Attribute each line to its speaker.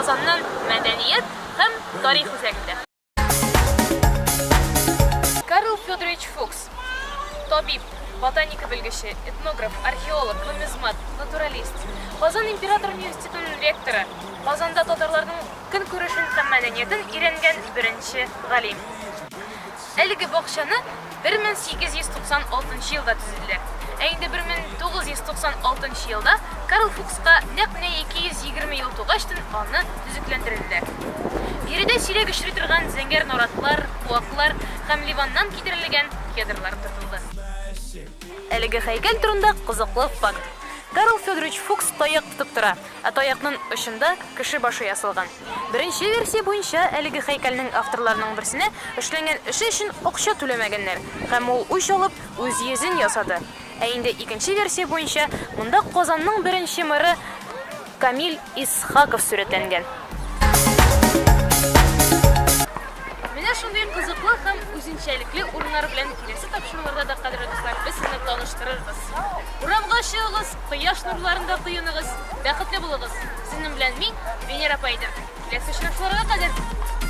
Speaker 1: Казанның мәдәният һәм тарих үзәгендә. Карл Федорович Фукс, табиб, ботаника белгече, этнограф, археолог, нумизмат, натуралист, Казан император университетының ректоры, Казанда татарларның көнкүрешен һәм мәдәниятен өйрәнгән беренче галим. Әлеге бакчаны 1896 елда төзеделәр. Ә инде 1996 елда Карл Фукска нәкъ менә 220 ел тулгачтын аны төзекләндерделәр. Биредә сирәк очрый торган зәңгәр наратлар, куаклар һәм Ливаннан китерелгән кедрлар утыртылды. Әлеге һәйкәл турында кызыклы факт. Карл Федорович Фукс таяк тотып тора, ә таякның очында кеше башы ясалган. Беренче версия буенча, әлеге һәйкәлнең авторларының берсенә эшләнгән эше өчен акча түләмәгәннәр һәм ул үч алып, үз йөзен ясады. Ә инде икенче версия буенча, монда Казанның беренче мэры Камил Исхаков сурәтләнгән. Менә шундый кызыклы һәм үзенчәлекле урыннар белән киләсе тапшыруларда да, кадерле дуслар, без сезне таныштырырбыз. Урамга чыгыгыз, кояш нурларында коеныгыз, бәхетле булыгыз! Сезнең белән мин, Венера апа идем. Киләсе очрашуларга кадәр!